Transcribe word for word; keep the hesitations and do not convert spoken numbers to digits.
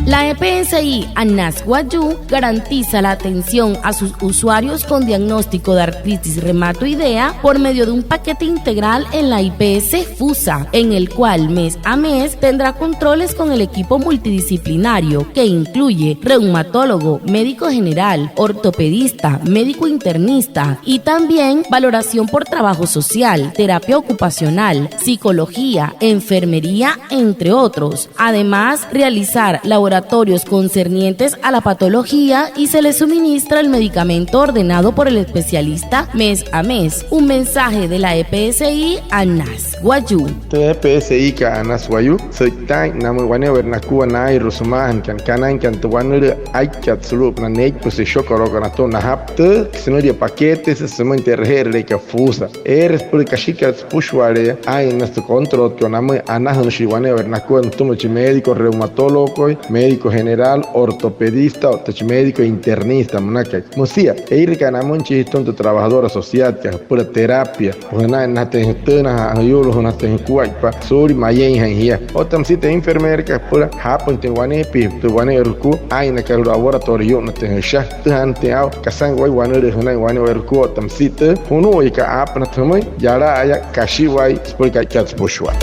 La E P S I Anas Wayuu garantiza la atención a sus usuarios con diagnóstico de artritis reumatoidea por medio de un paquete integral en la I P S FUSA, en el cual mes a mes tendrá controles con el equipo multidisciplinario que incluye reumatólogo, médico general, ortopedista, médico internista y también valoración por trabajo social, terapia ocupacional, psicología, enfermería, entre otros. Además, realizar laboratorios concernientes a la patología y se le suministra el medicamento ordenado por el especialista mes a mes. Un mensaje de la E P S I Anas Wayuu. Tü E P S I kat Anas Wayuu sü'itaain namüin wane'ewai nakua naa'inrua sümaajanakana kanainkana tü wanülüü aikat sulu'upünaa neeitpüsü shokolookana natüma najapü tü sünülia paquetesü sümüin tü e'reje'erüleekat FUSA. Eere süpüla kashikat süpüshua'ale'eya aa'inna tü controlkat namüin anajünüshii wane'ewai nakua nütüma chi médico reumatólogo, médico general, ortopedista otta chi médico internista münakai. Müsia eireka namüin chi jütüma tü trabajadora socialkat süpüla terapia süpüla jünain natüma jütüma jüyu'lujuna tü jukuaippa suulia mayeinjain jia. Otta müsia tü enfermerakat süpüla jaapüin tü waneepia tü wane'ewai jukua aa'innakat laboratorio yu'lunatüin jüsha, jütüjaa natüin aa'u kasain wayuu wanülüü jünain wane'ewai jukua otta müsia tü junu'uyakat aapünajatü jümüin yala'aya kashiwai süpüla ka'ikat süpüshua.